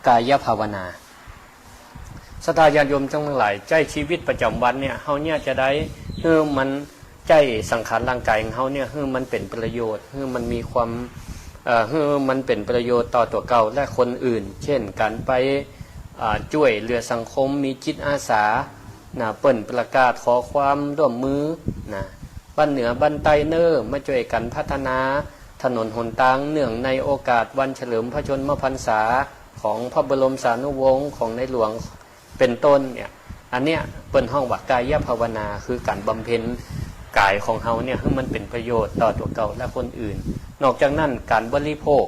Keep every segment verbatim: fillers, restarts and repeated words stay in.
กายภาวนา ศรัทธาญาติโยมตังหลาย ใจ๊ชีวิตประจ๋ำวันเนี่ย เฮาเนี่ยจะได้หื้อมัน ใจ๊สังขารร่างก๋ายของเฮาเนี่ย หื้อมันเป๋นประโยชน์ หื้อมันมีความ เอ่อ หื้อมันเป๋นประโยชน์ต่อตั๋วเก่าและคนอื่น เช่น ก๋านไป อ่า จ้วยเหลือสังคม มีจิตอาสา นะ เปิ้นประกาศขอความร่วมมือ นะ บ้านเหนือบ้านใต้เน่อ มาจ้วยกั๋นพัฒนาถนนหนตาง เนื่องในโอกาสวันเฉลิมพระชนมพรรษาของพระบรมสานุวงศ์ของในหลวง เป๋นต้นเนี่ย อันเนี้ยเปิ้นฮ้องว่ากายภาวนา คือก๋านบำเพ็ญก๋ายของเฮาเนี่ย หื้อมันเป๋นประโยชน์ต่อตั๋วเก่าและคนอื่น นอกจากนั้นก๋านบริโภค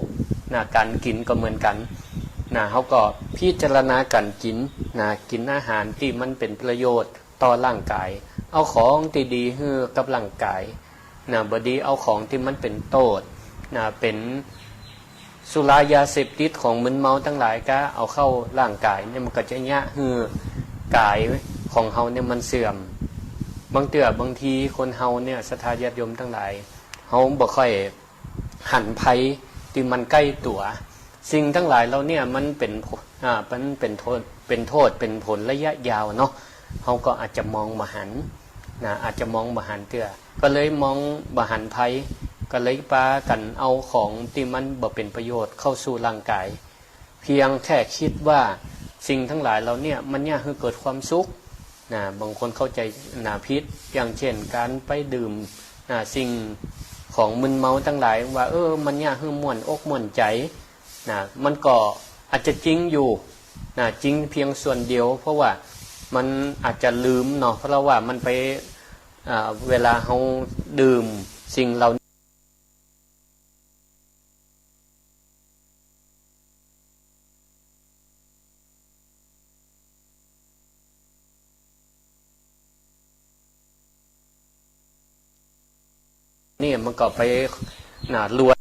นะ ก๋านกิ๋นก็เหมือนกั๋น นะ เฮาก็พิจารณาก๋านกิ๋น นะ กิ๋นอาหารตี้มันเป๋นประโยชน์ ต่อร่างก๋าย เอาของตี้ดีหื้อกับร่างก๋าย นะ บ่ดีเอาของตี้มันเป๋นโต้ษ นะ เป๋นสุรายาเสพติดของมึนเมาตังหลายก๊ะ เอาเข้าร่างก๋ายเนี่ย มันก็จะเยียะหื้อก๋ายของเฮาเนี่ยมันเสื่อม บางเตื้อบางทีคนเฮาเนี่ย ศรัทธาญาติโยมตังหลาย เฮาบ่ค่อย หันภัยตี้มันใก้ตั๋ว สิ่งตังหลายเหล่าเนี่ยมันเป๋น อ่า มันเป๋นโต้ษ เป๋นโต้ษ เป๋นผลระยะยาวเนาะ เฮาก็อาจจะมองบ่หัน นะ อาจจะมองบ่หันเตื้อ ก็เลยมองบ่หันภัย ก็เลยปากั๋นเอาของตี้มันบ่เป๋นประโยชน์เข้าสู่ร่างก๋าย เพียงแค่กึ๊ดว่าสิ่งตังหลายเหล่าเนี่ยมันเยียะหื้อเกิดความสุข นะ บางคนเข้าใจ๋ นะ ผิด อย่างเช่น ก๋านไปดื่ม นะ สิ่งของมึนเมาตังหลายว่า เออ มันเยียะหื้อม่วนอกม่วนใจ๋ นะ มันก็อาจจะจริงอยู่ นะ จริงเพียงส่วนเดียว เพราะว่ามันอาจจะลืมเนาะ เพราะว่ามันไป อ่า เวลาเฮาดื่มสิ่งเหล่า เนี่ยมันก็ไป นะ ลว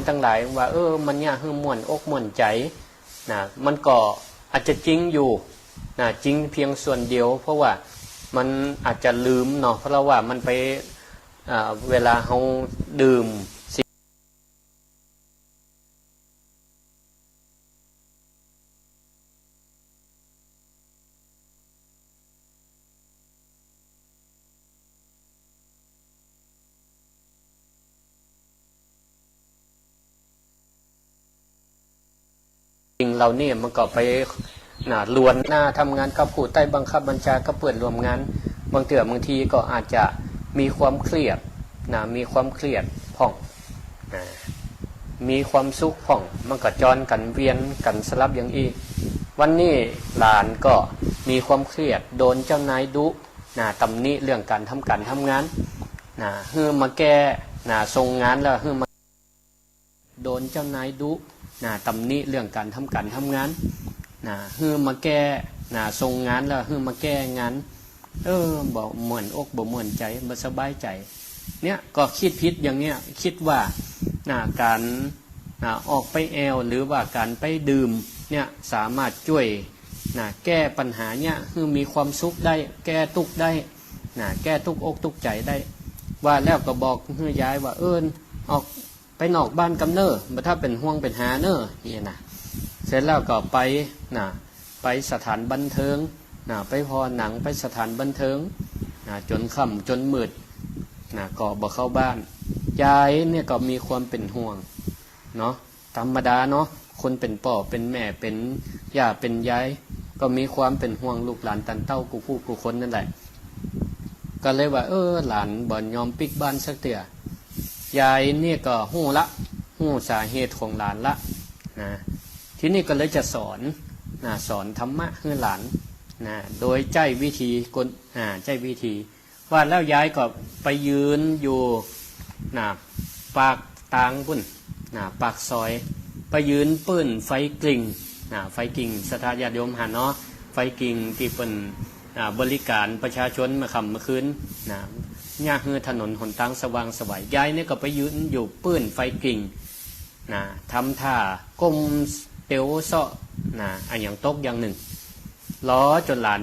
นตังหลายว่า เออ มันเยียะหื้อม่วนอกม่วนใจ๋ นะ มันก็อาจจะจริงอยู่ นะ จริงเพียงส่วนเดียว เพราะว่ามันอาจจะลืมเนาะ เพราะว่ามันไป อ่า เวลาเฮาดื่มสิ่ง สิ่งเหล่านี้มันก็ไป นะ ลวนหน้าทำงานกับผู้ใต้บังคับบัญชา กับเปื้อนร่วมงาน บางเตื้อบางทีก็อาจจะมีความเครียด นะ มีความเครียดพ่อง นะ มีความสุขพ่อง มันก็จรกั๋นเวียนกั๋นสลับอย่างอี้ วันนี้หลานก็มีความเครียด โดนเจ้านายดุ นะ ตำหนิเรื่องก๋านทำก๋านทำงาน นะ หื้อมาแก้ นะ ส่งงานแล้วหื้อมา โดนเจ้านายดุ นะ ตำหนิเรื่องก๋านทำก๋านทำงาน นะ หื้อมาแก้ นะ ส่งงานแล้วหื้อมาแก้งาน เออ บ่ม่วนอกบ่ม่วนใจ๋ บ่สบายใจ๋ เนี่ย ก็กึ๊ดผิดอย่างเนี้ย กึ๊ดว่า นะ ก๋าน นะ ออกไปแอ่ว หรือว่าก๋านไปดื่มเนี่ย สามารถจ้วย นะ แก้ปัญหาเนี่ย หื้อมีความสุขได้ แก้ตุ๊กข์ได้ นะ แก้ตุ๊กข์อกตุ๊กข์ใจ๋ได้ ว่าแล้วก็บอกหื้อยายว่า เออ ออก ไปนอกบ้านกำเน่อ บ่ถ้าเป๋นห่วงเป๋นหาเน่อ เนี่ยนะ เสร็จแล้วก็ไป นะ ไปสถานบันเทิง นะ ไปผ่อหนัง ไปสถานบันเทิง นะ จ๋นค่ำจ๋นมืด นะ ก็บ่เข้าบ้าน ยายเนี่ยก็มีความเป๋นห่วง เนาะ ธรรมดาเนาะ คนเป๋นป้อเป๋นแม่ เป๋นย่าเป๋นยาย ก็มีความเป๋นห่วงลูกหลานตันเต้ากู้ผู้กู้คนนั่นแหละ ก็เลยว่า เออ หลานบ่ยอมปิ๊กบ้านสักเตื้อ ยายเนี่ยก็ฮู้ละ ฮู้สาเหตุของหลานละ นะ ทีนี้ก็เลยจะสอน นะ สอนธรรมะหื้อหลาน นะ โดยใจ๊วิธีกล อ่า ใจ๊วิธี ว่าแล้วยายก็ไปยืนอยู่ นะ ปากตางปุ้น นะ ปากซอย ไปยืนปื้นไฟกริ่ง นะ ไฟกริ่ง ศรัทธาญาติโยมหันเนาะ ไฟกริ่งตี้เปิ้น อ่า บริก๋านประชาชนเมื่อค่ำเมื่อคืน นะ เยียะหื้อถนนหนตางสว่างไสว ยายเนี่ยก็ไปยืนอยู่ปื้นไฟกริ่ง นะ ทำท่าก้มเตียวเซาะ นะ อะหยังตกอย่างนึ่ง รอจ๋นหลาน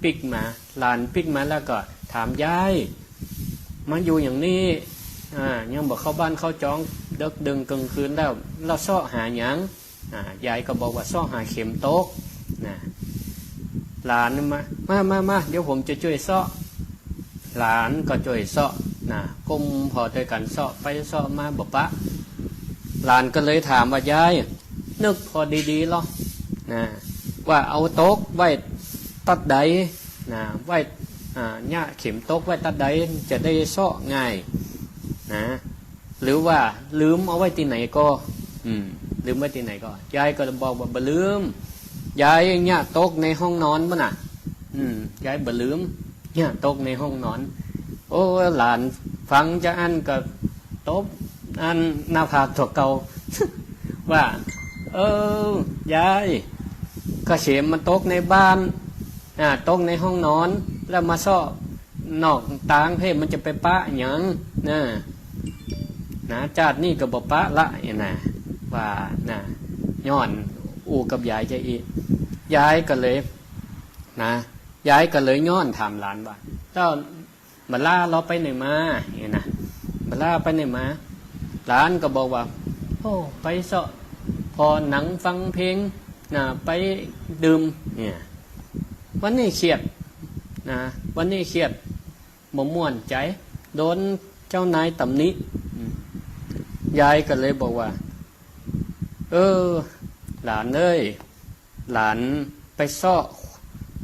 ปิ๊กมา หลานปิ๊กมาแล้วก็ถาม ยาย มาอยู่อย่างนี้ อ่า ยังบ่เข้าบ้านเข้าจอง เดิ็กเดิงเกิ่งคืนแล้ว แล้วเซาะหาหยัง นะ ยายก็บอกว่า เซาะหาเข็มตก นะ หลานมา มา มา มา เดี๋ยวผมจะจ้วยเซาะ หลานก็จ้วยเซาะ นะ ก้มผ่อตวยกั๋นเซาะไปเซาะมาบ่ปะ หลานก็เลยถามว่า ยาย นึกผ่อดีๆ ลอ นะ ว่าเอาตกไว้ตั๊ดใด นะ ไว้ อ่า เยียะเข็มตกไว้ตั๊ดใด จะได้เซาะง่าย นะ หรือว่าลืมเอาไว้ตี้ไหนก่อ อืม ลืมไว้ตี้ไหนก่อ ยายก็บอกว่า บ่ลืม ยายเยียะตกในห้องนอนปู้นน่ะ อืม ยายบ่ลืม เยียะตกในห้องนอน โอ้ หลานฟังจาอั้นก็ตบอันหน้าผากตั๋วเก่า ว่า เออ ยาย กะเข็มมันตกในบ้าน อ่า ตกในห้องนอน แล้วมาเซาะนอกตางเพ่ มันจะไปปะหยัง นะ นะ จาตินี้ก็บ่ปะละ เนี่ยนะ ว่า นะ ย้อนอู้กับยายจาอี้ ยายก็เลย นะ ยายก็เลยย้อนถามหลานว่า เจ้า บ่าลาลอไปไหนมา เนี่ยนะ บ่าลาไปไหนมา หลานก็บอกว่า โอ้ ไปเซาะผ่อหนังฟังเพลง นะ ไปดื่ม เนี่ย วันนี้เครียด นะ วันนี้เครียด บ่ม่วนใจ๋ โดนเจ้านายต๋ำหนิ อืม ยายก็เลยบอกว่า เออ หลานเอ้ย หลานไปเซาะ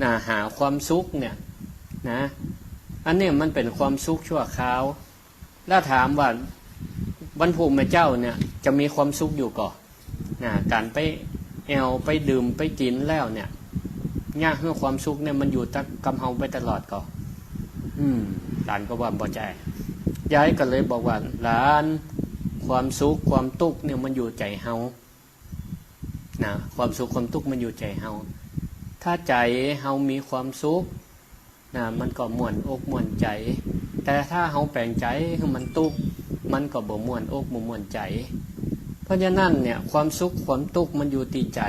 นะ หาความสุขเนี่ย นะ อันเนี้ยมันเป๋นความสุขชั่วคราว แล้วถามว่าวันพูกแม่เจ๊าเนี่ยจะมีความสุขอยู่ก่อ นะ ก๋านไปแอ่วไปดื่มไปกิ๋นแล้วเนี่ย เยียะหื้อความสุขเนี่ยมันอยู่ตั๊ดกำเฮาไปตลอดก่อ อืม หลานก็ว่าบ่ใจ้ ยายก็เลยบอกว่า หลาน ความสุขความตุ๊กข์เนี่ยมันอยู่ใจ๋เฮา นะ ความสุขความตุ๊กข์มันอยู่ใจ๋เฮา ถ้าใจ๋เฮามีความสุข นะ มันก็ม่วนอกม่วนใจ๋ แต่ถ้าเฮาแป๋งใจ๋หื้อมันตุ๊กข์ มันก็บ่ม่วนอกบ่ม่วนใจ๋ เพราะฉะนั้นเนี่ย ความสุขความตุ๊กข์มันอยู่ตี้ใจ๋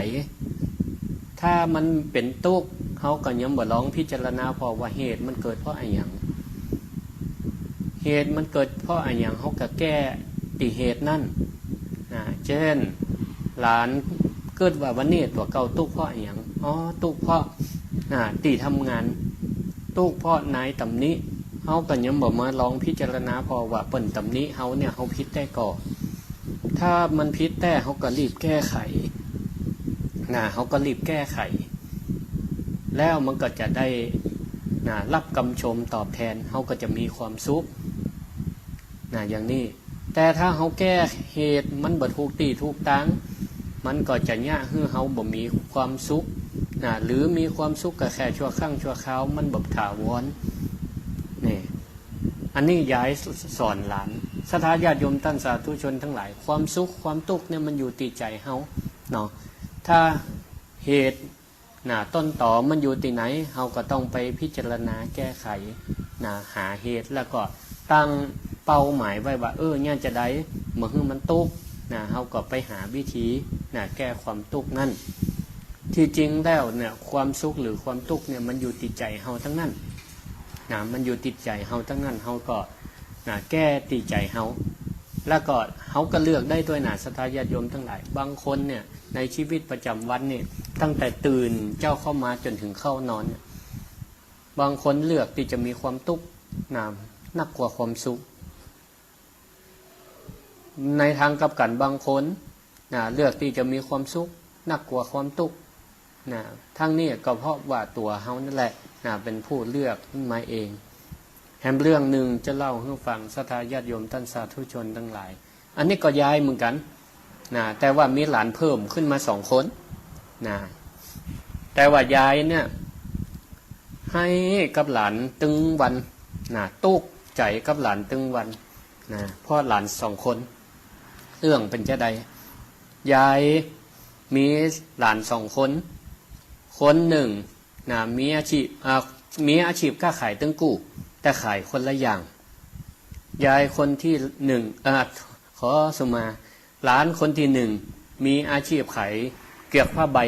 ถ้ามันเป๋นตุ๊กข์ เฮาก็ยังบ่ลองพิจารณาผ่อว่าเหตุมันเกิดเพราะอะหยัง เหตุมันเกิดเพราะอะหยัง เฮาก็แก้ตี้เหตุนั้น นะ เจ้น หลานกึ๊ดว่าวันนี้ตั๋วเก่าตุ๊กข์เพราะอะหยัง อ๋อ ตุ๊กข์เพราะ อ่า ตี้ทำงาน ตุ๊กข์เพราะนายต๋ำหนิ เฮาก็ยังบ่มาลองพิจารณาผ่อว่าเปิ้นต๋ำหนิเฮาเนี่ย เฮาผิดแต๊ก่อ ถ้ามันผิดแต๊ เฮาก็รีบแก้ไข นะ เฮาก็รีบแก้ไข แล้วมันก็จะได้ นะ ฮับกำชมตอบแตน เฮาก็จะมีความสุข นะ อย่างนี้ แต่ถ้าเฮาแก้เหตุมันบ่ถูกตี้ถูกตาง มันก็จะเยียะหื้อเฮาบ่มีความสุข นะ หรือมีความสุขก็แค่ชั่วครั้งชั่วคราว มันบ่ถาวร นี่ อันนี้ยายสอนหลาน ศรัทธาญาติโยมต้านสาธุชนตังหลาย ความสุขความตุ๊กข์เนี่ยมันอยู่ตี้ใจ๋เฮา เนาะ ถ้าเหตุ นะ ต้นตอมันอยู่ตี้ไหน เฮาก็ต้องไปพิจารณาแก้ไข นะ หาเหตุ แล้วก็ตั้งเป้าหมายไว้ว่า เออ เยียะจาใดบ่หื้อมันตุ๊กข์ นะ เฮาก็ไปหาวิธี นะ แก้ความตุ๊กข์นั้น ตี้จริงแล้วเนี่ย ความสุขหรือความตุ๊กข์เนี่ย มันอยู่ตี้ใจ๋เฮาตังนั้น นะ มันอยู่ตี้ใจ๋เฮาตังนั้น เฮาก็ นะ แก้ตี้ใจ๋เฮา แล้วก็เฮาก็เลือกได้ตวยนะ ศรัทธาญาติโยมตังหลาย บางคนเนี่ย ในชีวิตประจ๋ำวันเนี่ย ตั้งแต่ตื่นเจ๊าเข้ามาจ๋นเถิงเข้านอนเนี่ย บางคนเลือกตี้จะมีความตุ๊กข์ นะ นักกว่าความสุข ในตางกลับกั๋น บางคน นะ เลือกตี้จะมีความสุขนักกว่าความตุ๊กข์ นะ ตังนี้ก็เพราะว่าตั๋วเฮานั่นแหละ นะ เป๋นผู้เลือกมาเอง แหมเรื่องนึ่งจะเล่าหื้อฟัง ศรัทธาญาติโยมต้านสาธุชนตังหลาย อันนี้ก็ยายเหมือนกั๋น นะ แต่ว่ามีหลานเพิ่มขึ้นมาสองคน นะ แต่ว่ายายเนี่ย ไห้กับหลานตึงวัน นะ ตุ๊กข์ใจ๋กับหลานตึงวัน นะ เพราะหลานสองคน เรื่องเป๋นจาใด ยายมีหลานสองคน คนนึ่ง นะ มีอาชีพ อ่า มีอาชีพค้าขายตึงกู้ แต่ขายคนละอย่าง ยายคนตี้นึ่ง อ่า ขอสุมา หลานคนตี้นึ่งมีอาชีพขายเกือกผ้าใบ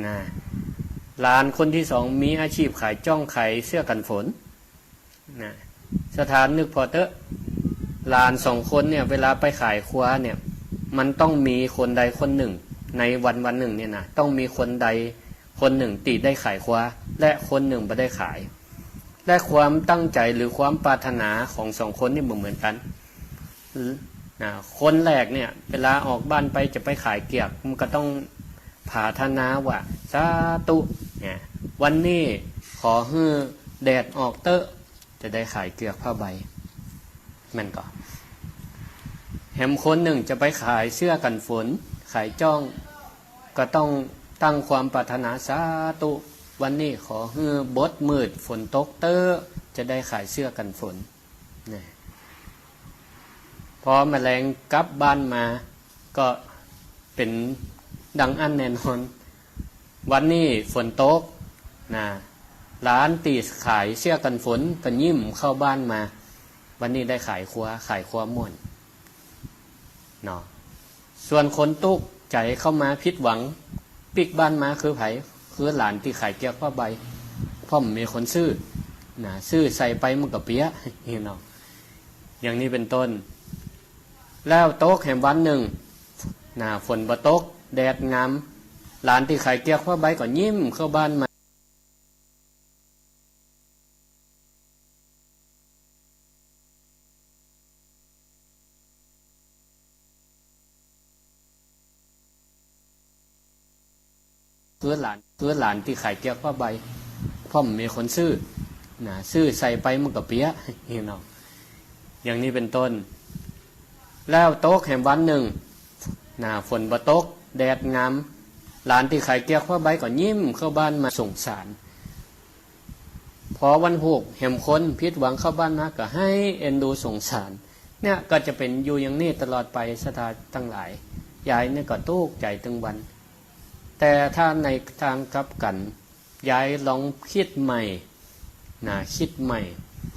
นะ หลานคนตี้สองมีอาชีพขายจ้องขายเสื้อกั๋นฝน นะ ศรัทธานึกผ่อเต๊อะ หลานสองคนเนี่ย เวลาไปขายครัวเนี่ย มันต้องมีคนใดคนนึ่ง ในวันวันนึ่งเนี่ยนะ ต้องมีคนใดคนนึ่งตี้ได้ขายครัว และคนนึ่งบ่ได้ขาย และความตั้งใจ๋หรือความปรารถนาของสองคนนี่บ่เหมือนกั๋น นะ คนแรกเนี่ย เวลาออกบ้านไปจะไปขายเกือก มันก็ต้องปรารถนาว่า สาธุ เนี่ย วันนี้ขอหื้อแดดออกเต๊อะ จะได้ขายเกือกผ้าใบ แม่นก่อ แหมคนนึ่งจะไปขายเสื้อกั๋นฝน ขายจ้อง ก็ต้องตั้งความปรารถนา สาธุ วันนี้ขอหื้อบ่มืดฝนตกเต๊อะ จะได้ขายเสื้อกั๋นฝน นี่ พอแมลงกลับบ้านมา ก็เป๋นดังอั้นแน่นอน วันนี้ฝนตก นะ หลานตี้ขายเสื้อกั๋นฝนก็ยิ้มเข้าบ้านมา วันนี้ได้ขายครัว ขายครัวม่วน เนาะ ส่วนคนตุ๊กใจ๋เข้ามาผิดหวัง ปิ๊กบ้านมาคือใผ คือหลานตี้ขายเกือกผ้าใบ เพราะบ่มีคนซื้อ นะ ซื้อใส่ไปมันก็เปียะ เนาะ อย่างนี้เป๋นต้น แล้วตกแหมวันนึ่ง นะ ฝนบ่ตก แดดงาม หลานตี้ขายเกือกผ้าใบก็ยิ้มเข้าบ้านมา คือหลาน คือหลานตี้ขายเกือกผ้าใบ เพราะบ่มีคนซื้อ นะ ซื้อใส่ไปมันก็เปียะ เนาะ อย่างนี้เป๋นต้น แล้วตกแหมวันนึ่ง นะ ฝนบ่ตก แดดงาม หลานตี้ขายเกือกผ้าใบก็ยิ้มเข้าบ้านมา สงสาร พอวันพูกแหมคนผิดหวังเข้าบ้านมาก็ไห้เอ็นดูสงสาร เนี่ยก็จะเป๋นอยู่อย่างนี้ตลอดไป ศรัทธาตังหลาย ยายเนี่ยก็ตุ๊กใจ๋ตึงวัน แต่ถ้าในตางกลับกั๋น ยายลองกึ๊ดใหม่ นะ กึ๊ดใหม่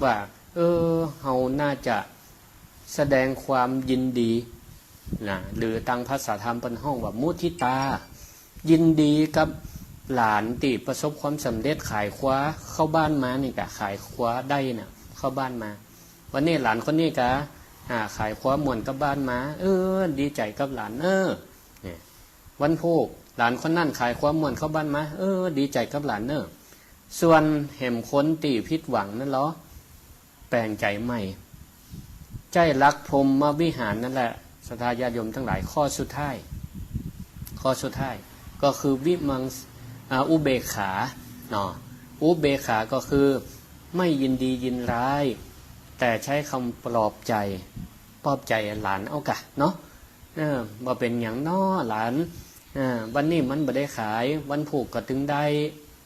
ว่า เออ เฮาน่าจะแสดงความยินดี นะ หรือตางภาษาธรรมเปิ้นฮ้องว่ามุทิตา ยินดีกับหลานตี้ประสบความสำเร็จขายครัวเข้าบ้านมานี่ก่ะ ขายครัวได้น่ะ เข้าบ้านมา วันนี้หลานคนนี้ก่ะ อ่า ขายครัวม่วนกลับบ้านมา เออ ดีใจ๋กับหลานเน่อ เนี่ย วันพูกหลานคนนั้นขายครัวม่วนเข้าบ้านมา เออ ดีใจ๋กับหลานเน่อ ส่วนแหมคนตี้ผิดหวังนั้นลอ แป๋งใจ๋ใหม่ ใจ้หลักพรหมวิหารนั่นแหละ ศรัทธาญาติโยมตังหลาย ข้อสุดท้าย ข้อสุดท้าย ก็คือวิมังส- อ่า อุเบกขา เนาะ อุเบกขาก็คือไม่ยินดียินร้าย แต่ใจ๊กำปลอบใจ๋ ปลอบใจ๋หลานเอาก่ะ เนาะ เออ บ่เป๋นหยังน้อหลาน เออ วันนี้มันบ่ได้ขาย วันพูกก็ตึงได้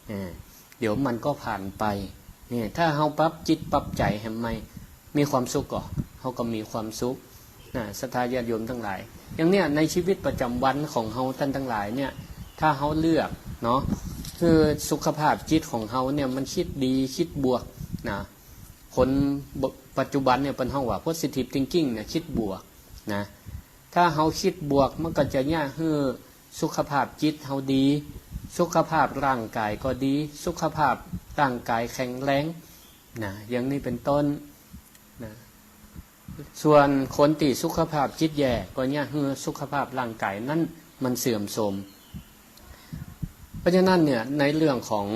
เออ เดี๋ยวมันก็ผ่านไป เนี่ย ถ้าเฮาปรับจิตปรับใจ๋แหมใหม่ มีความสุขก่อ เฮาก็มีความสุข นะ ศรัทธาญาติโยมตังหลาย อย่างเนี้ย ในชีวิตประจ๋ำวันของเฮาต้านตังหลายเนี่ย ถ้าเฮาเลือกเนาะ คือสุขภาพจิตของเฮาเนี่ยมันกึ๊ดดีกึ๊ดบวก นะ คนปัจจุบันเนี่ยเปิ้นฮ้องว่า positive thinking นะ กึ๊ดบวก นะ ถ้าเฮากึ๊ดบวกมันก็จะเยียะหื้อสุขภาพจิตเฮาดี สุขภาพร่างก๋ายก็ดี สุขภาพร่างก๋ายแข็งแรง นะ อย่างนี้เป๋นต้น นะ ส่วนคนตี้สุขภาพจิตแย่ก็เยียะหื้อสุขภาพร่างก๋ายนั้นมันเสื่อมโทรม เพราะฉะนั้นเนี่ย ในเรื่องของ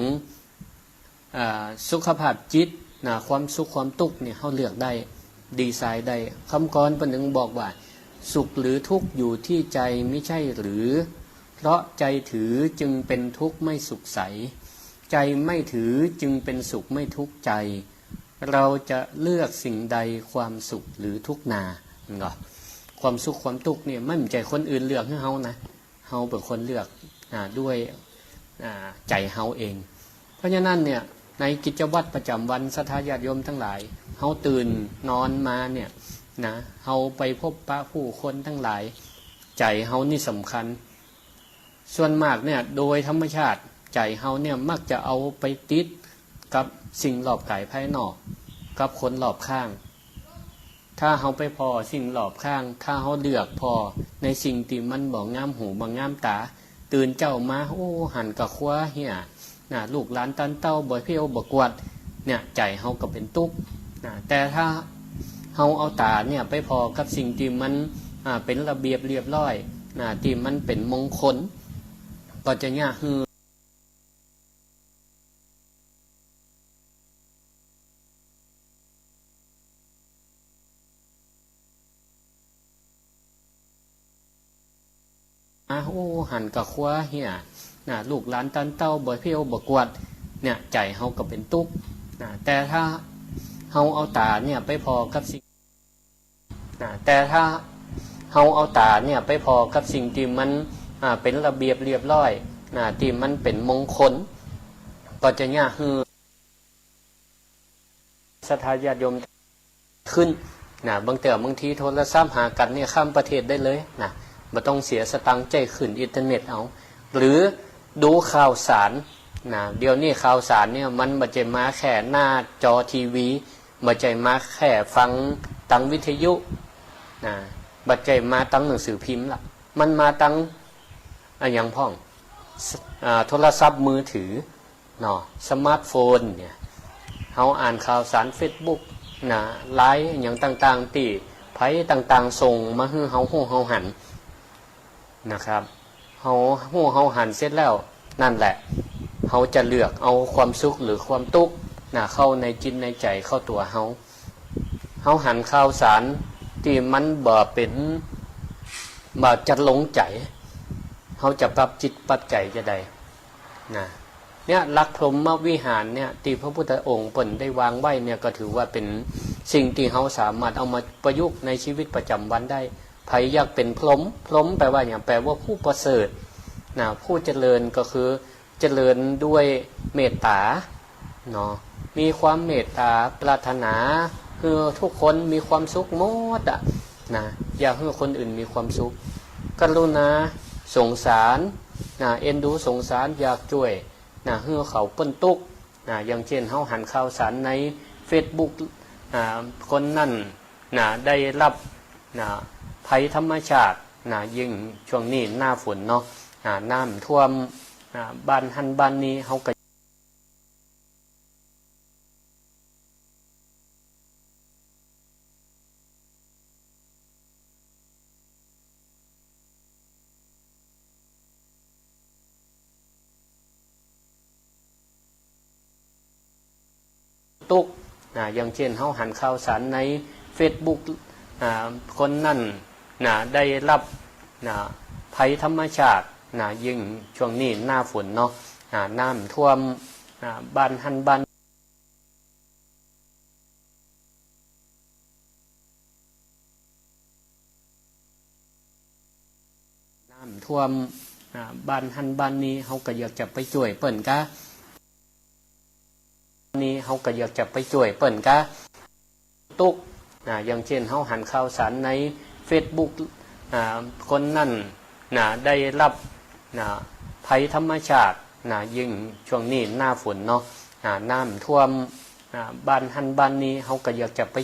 อ่า สุขภาพจิตนะ ความสุขความตุ๊กข์เนี่ย เฮาเลือกได้ ดีไซน์ได้ คำกรเปิ้นจึงบอกว่า สุขหรือทุกข์อยู่ที่ใจมิใช่หรือ เพราะใจถือจึงเป็นทุกข์ไม่สุขใส ใจไม่ถือจึงเป็นสุขไม่ทุกข์ใจ เราจะเลือกสิ่งใดความสุขหรือทุกข์นา นั่นก็ ความสุขความตุ๊กข์เนี่ย มันบ่ใจ้คนอื่นเลือกหื้อเฮานะ เฮาเป๋นคนเลือก อ่า ด้วย อ่า ใจ๋เฮาเอง เพราะฉะนั้นเนี่ย ในกิจวัตรประจ๋ำวัน ศรัทธาญาติโยมตังหลาย เฮาตื่นนอนมาเนี่ย นะ เฮาไปพบปะผู้คนตังหลาย ใจ๋เฮานี่สำคัญ ส่วนมากเนี่ย โดยธรรมชาติ ใจ๋เฮาเนี่ยมักจะเอาไปติดกับสิ่งรอบก๋ายภายนอก กับคนรอบข้าง ถ้าเฮาไปผ่อสิ่งรอบข้าง ถ้าเฮาเลือกผ่อในสิ่งตี้มันบ่งามหูบ่งามต๋า ตื่นเจ๊ามา โอ้ หันกะครัวเหีย นะ ลูกหลานต้านเต้าบ่เผี้ยวบ่กวาด เนี่ย ใจ๋เฮาก็เป๋นตุ๊กข์ นะ แต่ถ้าเฮาเอาต๋าเนี่ยไปผ่อกับสิ่งตี้มัน อ่า เป๋นระเบียบเรียบร้อย นะ ตี้มันเป๋นมงคล ก็จะเยียะหื้อ อา โอ้ หันกะครัวเหีย นะ ลูกหลานตันเต้าบ่เพี้ยวบ่กวาด เนี่ย ใจ๋เฮาก็เป๋นตุ๊ก นะ แต่ถ้าเฮาเอาต๋าเนี่ยไปผ่อกับสิ่ง นะ แต่ถ้าเฮาเอาต๋าเนี่ยไปผ่อกับสิ่งตี้มัน อ่า เป๋นระเบียบเรียบร้อย นะ ตี้มันเป๋นมงคล ก็จะเยียะหื้อ ศรัทธาญาติโยมขึ้น นะ บางเตื้อบางทีโทรศัพท์หากั๋นเนี่ยข้ามประเทศได้เลย นะ บ่ต้องเสียสตางค์ ใจ๊ขึ้นอินเทอร์เน็ตเอา หรือดูข่าวสาร นะ เดี๋ยวนี้ข่าวสารเนี่ยมันบ่ใจ้มาแค่หน้าจอทีวี บ่ใจ้มาแค่ฟังตังวิทยุ นะ บ่ใจ้มาตังหนังสือพิมพ์ละ มันมาตัง อะหยังพ่อง ส- อ่า โทรศัพท์มือถือ เนาะ สมาร์ทโฟนเนี่ย เฮาอ่านข่าวสารเฟซบุ๊ก นะ ไลน์หยังต่างๆ ตี้ใผต่างๆ ส่งมาหื้อเฮาฮู้เฮาหัน นะครับ เฮาฮู้เฮาหันเสร็จแล้ว นั่นแหละ เฮาจะเลือกเอาความสุขหรือความตุ๊กข์ นะ เข้าในจิตในใจ๋เข้าตั๋วเฮา เฮาหันข่าวสารตี้มันบ่เป๋น บ่จัดลงใจ๋ เฮาจะปรับจิตปรับใจ๋จาใด นะ เนี่ย หลักพรหมวิหารเนี่ย ตี้พระพุทธองค์เปิ้นได้วางไว้เนี่ย ก็ถือว่าเป๋นสิ่งตี้เฮาสามารถเอามาประยุกต์ในชีวิตประจ๋ำวันได้ ใผอยากเป๋นพรหม พรหมแปลว่าหยัง แปลว่าผู้ประเสริฐ นะ ผู้เจริญก็คือเจริญด้วยเมตต๋า เนาะ มีความเมตต๋าปรารถนาหื้อทุกคนมีความสุขหมดอะ นะ อยากหื้อคนอื่นมีความสุข กรุณา สงสาร นะ เอ็นดูสงสาร อยากจ้วย นะ หื้อเขาเปิ้นตุ๊กข์ นะ อย่างเจ้นเฮาหันข่าวสารในเฟซบุ๊ก อ่า คนนั้น นะ ได้รับ นะ ภัยธรรมชาติ นะ ยิ่งช่วงนี้หน้าฝนเนาะ นะ น้ำท่วม นะ บ้านหั้นบ้านนี้ เฮาก็ ตุ๊กข์ นะ อย่างเจ้นเฮาหันข่าวสารในเฟซบุ๊ก อ่า คนนั้น นะ ได้รับ นะ ภัยธรรมชาติ นะ ยิ่งช่วงนี้หน้าฝนเนาะ นะ น้ำท่วม นะ บ้านหั้นบ้าน น้ำท่วม อ่า บ้านหั้นบ้านนี้ เฮาก็อยากจะไปจ้วยเปิ้นกา นี้ เฮาก็อยากจะไปจ้วยเปิ้นกา ตุ๊กข์ นะ อย่างเจ้นเฮาหันข่าวสารในเฟซบุ๊ก อ่า คนนั้น นะ ได้รับ นะ ภัยธรรมชาติ นะ ยิ่งช่วงนี้หน้าฝนเนาะ นะ น้ำท่วม นะ บ้านหั้นบ้านนี้ เฮาก็อยากจะไป